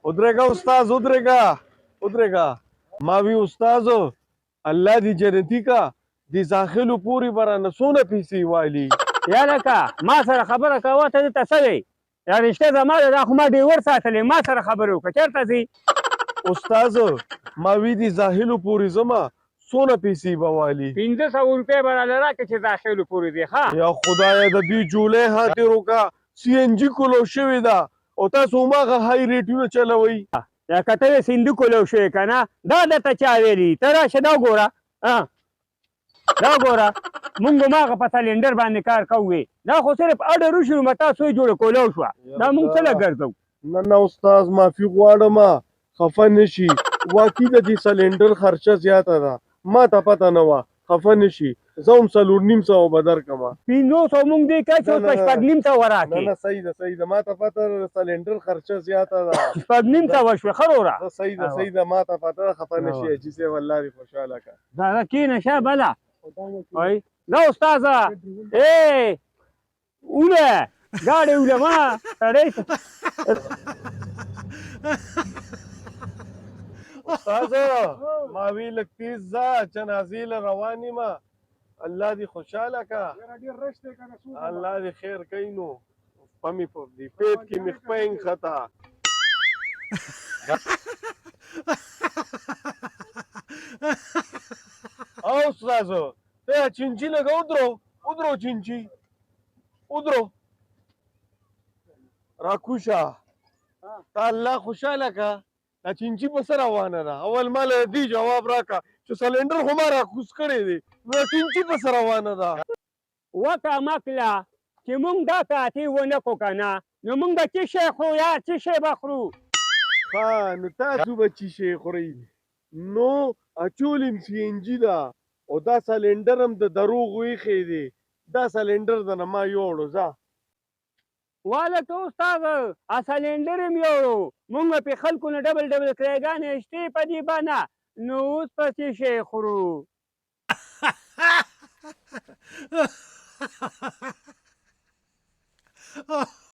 ودرېږه استاد، ودرېږه، ودرېږه. ما وی استاد، الله دې جنتي کا، دې زاخلو پورې به رانه څونه پیسې والي؟ یا لکه ما سره خبره کوه، ته دلته څه وې؟ یا رشته زما ده، دا خو ما ډېور ساتلی. ما سره خبرې وکړه، چېرته ځې؟ استاد، ما وی دې زاخلو پورې ځمه، څونه پیسې به والي؟ 500 روپۍ به راله راکړې چې زاخلو پورې ځې. ښه یا خدایه، د دې جولۍ خاطر وکړه، سی این جي کولو شوې ده او تاسو هماغه های ریټونه چلوئ. یا که ته سیندو کولو شوې که نه، دا درته چا ویلي؟ ته راشه، دا وګوره، دا وګوره، مونږ هماغه په سلینډر باندې کار کوو. دا خو صرف اډر وشو، متا سوی جوړ کولو شوه، دا مونږ څه له ګرځو؟ نه نه استاد، معافي غواړم، خفه نه شي. واقعي د دې سلینډر خرچه زیاته ده، ما ته پته نه وه. خفه نه شي، زه هم 450 به درکړم. 500 مونږ دې کړه چې اوس په 650 راکړې. نه نه، صحیح ده، صحیح ده، ما ته پته ده، د سلینډر خرچه زیاته ده. 650 شوې. ښه وروره، صحیح ده، صحیح ده، ما ته پته ده. خفه نه شي حاجي صاحب، الله دې خوشحاله کړه. دا کښېنه شه بله. وایي دا استاذه، ای اوله ګاډی اوله، ما سړی. استاد، ما وی لږ تیز ځه، جنازې له روان یم. الله دې خوشحاله که، الله دې خیر کوي. نو په مې په دې پیپ کې مې خپه نښته. او استاد، ته چینچی لږه ودرو، ودرو، چینچی ودرو، راکوشه. تا الله خوشحاله که، دا چینچی په څه روانه ده؟ اول ما له دې جواب راکړه چې سلینډر خو ما راکوز کړی دی، نو دا چینچی په څه روانه ده؟ وکه مکله چې مونږ دا کاتې ونه کړو که نه، نو مونږ به څه شی خورو؟ یا څه شی به خورو؟ ښه، نو تاسو به څه شی خورئ؟ نو اچول هم سی این جي ده او دا سلینډر هم د دروغو ایښی دی. دا سلینډر درنه ما یوړو، ځه. والکه استاد، سلینډر هم یوړو، مونږ پې خلکو نه ډبل ډبل کرایګانې شتې په دې بانه، نو اوس به څه شی خورو؟